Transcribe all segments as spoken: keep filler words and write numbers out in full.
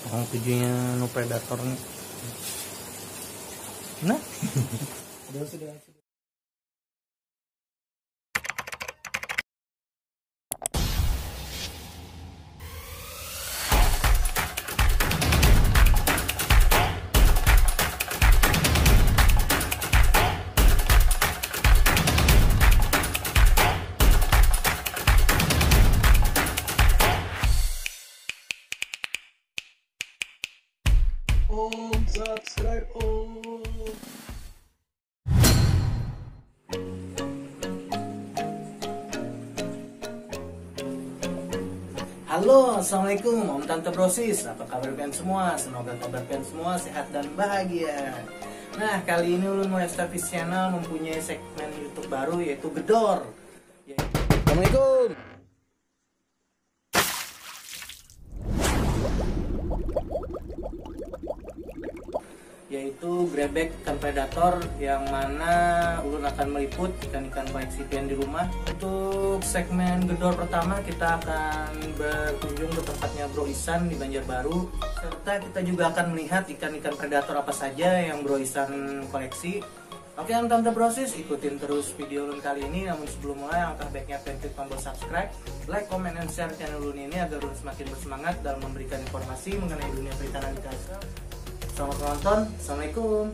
Yang tujuhnya nu predator nih. Nah. Sudah, sudah. Om, subscribe, om. Halo, assalamualaikum, Om Tante Brosis. Apa kabar pian semua? Semoga kabar pian semua sehat dan bahagia. Nah, kali ini ulun Muesta Fish Channel mempunyai segmen YouTube baru, yaitu Gedor. Assalamualaikum. Yaitu grebek ikan predator, yang mana ulun akan meliput ikan-ikan koleksi pian di rumah. Untuk segmen Gedor pertama, kita akan berkunjung ke tempatnya Bro Isan di Banjarbaru, serta kita juga akan melihat ikan-ikan predator apa saja yang Bro Isan koleksi. Oke, Om Tante Brosis, ikutin terus video ulun kali ini. Namun sebelum mulai, alangkah baiknya pian klik tombol subscribe, like, comment, and share channel ulun ini agar ulun semakin bersemangat dalam memberikan informasi mengenai dunia perikanan di Kalsel. Selamat menonton. Assalamualaikum.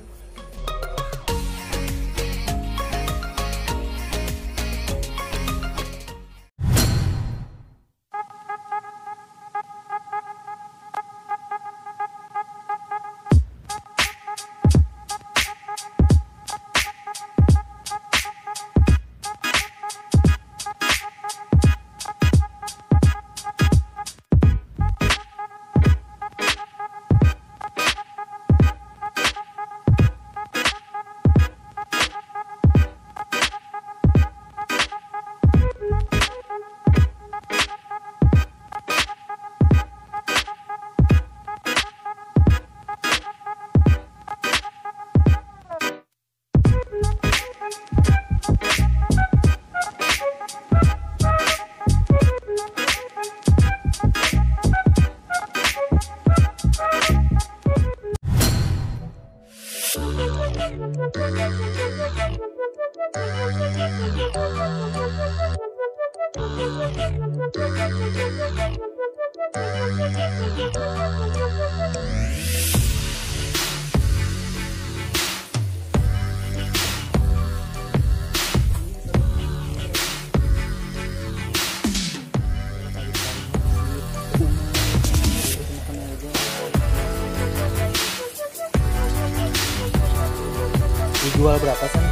Dijual berapa sih?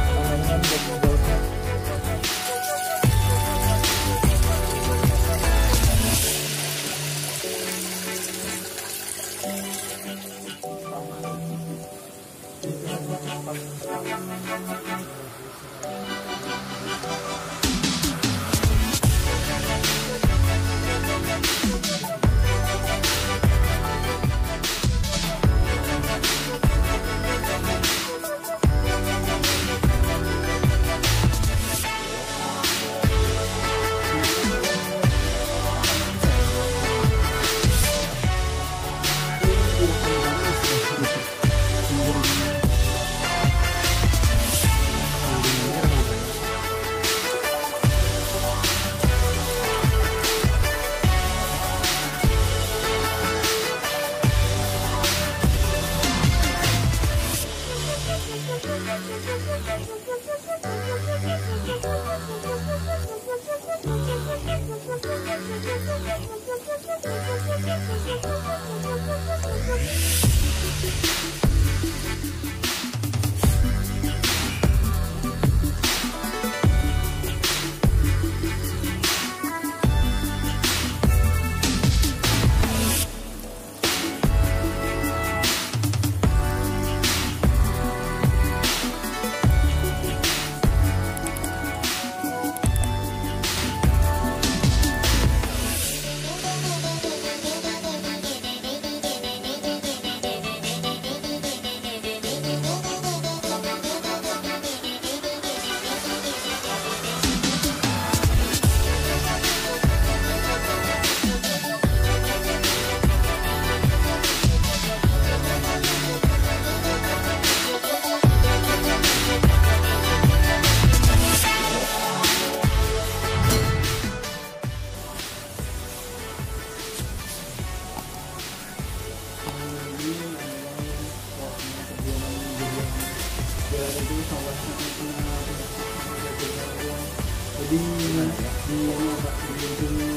Ini apa? Ini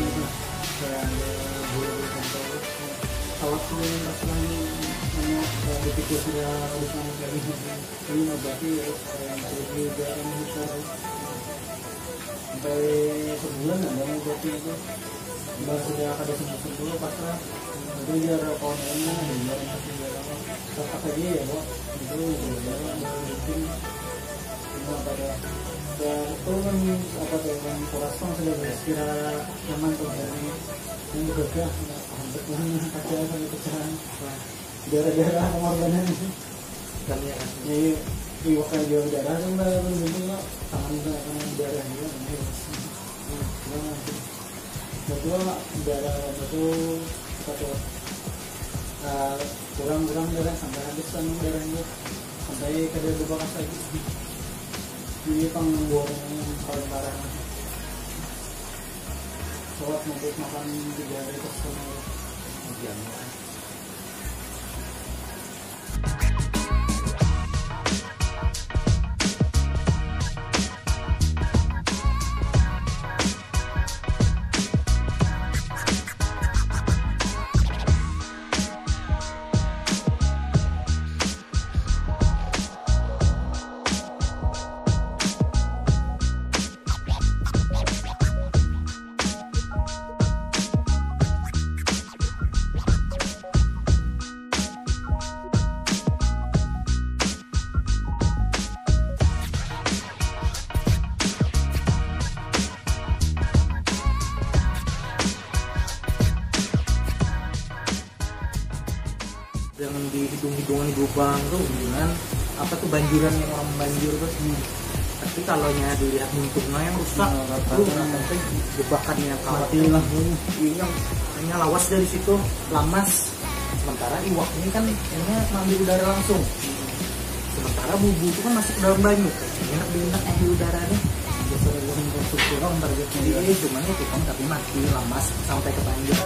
apa? Kayak ada bola-bola tempel. Awak tuh yang pas lagi nanya, kayak dipikir sudah habis nangis lagi. Ini mau berarti ya, kayak yang tadi juga kan muter. Sampai sebulan ada mau berarti itu. Udah sudah ada sembuh-sembuh, pasrah. Itu dia ada kawan-kawannya, ada yang bilang pasti dia apa. Tetap aja ya, Bok. Itu udah, udah, udah, udah. Cuma pada, ya, itu kan apa tuh, kan kurasa sudah berkira nyaman tuh, jadi yang gagah, ya, hampir pulang, pakai apa gitu, cara. Daerah-daerah pengorbanan. Ikannya kan. Jadi, iwak kayak jual darah kan, Mbak, kan gitu, Mbak. Tangan, Mbak, kan darah juga, kan, ya. Hmm. Cuma, betul, darah, betul, satu, eh, kurang-kurang darah, sampai habis kan darahnya. Sampai kada bebakas lagi. Ini pang buang yang paling parah. Soalnya untuk makan tiga hari terus kan. Iya, iya. Jangan dihitung-hitungan di lubang tuh, dengan apa tuh, banjiran yang orang banjir tuh. Hmm. Tapi kalau nya dilihat buntutnya yang rusak, nah, rata-rata tuh, sampai jebakannya kawat mati tuh. Lah. Iya, yang hanya lawas dari situ, lamas. Sementara iwak ini kan hanya ngambil udara langsung. Sementara bubu itu kan masuk ke dalam banyu. Enak, enak ngambil udara nih. Biasa ada yang konsumsi orang targetnya. Iya, cuman itu kan tapi mati, lamas, sampai ke banjir.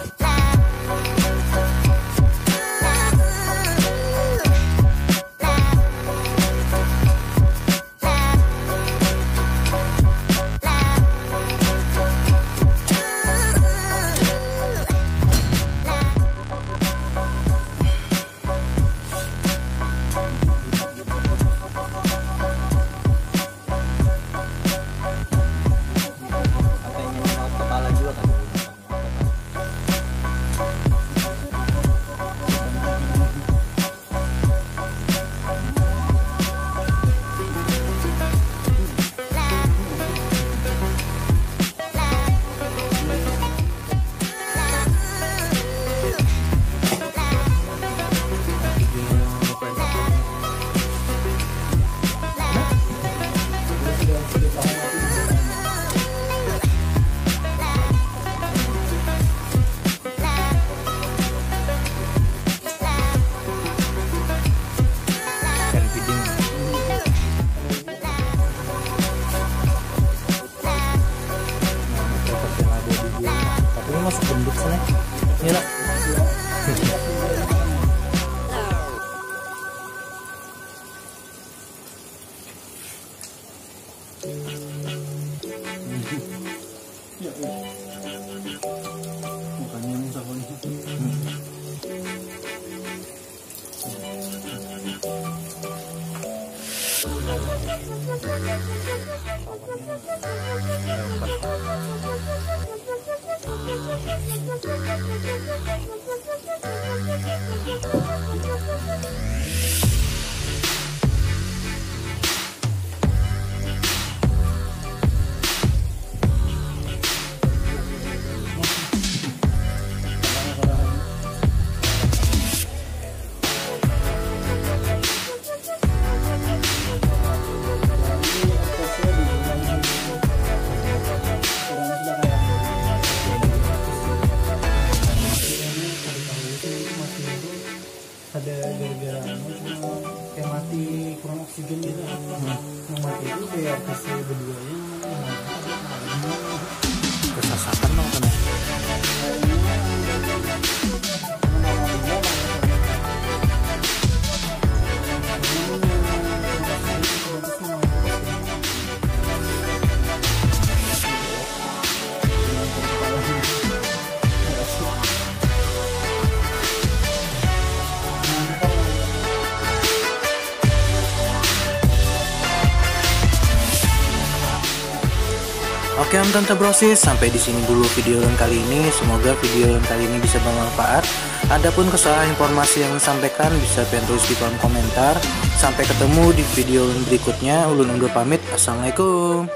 Tapi ini masuk gendut sana. Ini lah. Ya, ya. Makanya ini sakonya. Ada gara-gara anu, cuma kayak mati, kurang oksigen gitu. Yang mati itu kayak artis berdua ya. Kesasatan dong kena. Oke, Tante Brosis, sampai di sini dulu video ulun kali ini. Semoga video ulun kali ini bisa bermanfaat. Adapun kesalahan informasi yang ulun sampaikan bisa pian tulis di kolom komentar. Sampai ketemu di video ulun berikutnya. Ulun undur pamit. Assalamualaikum.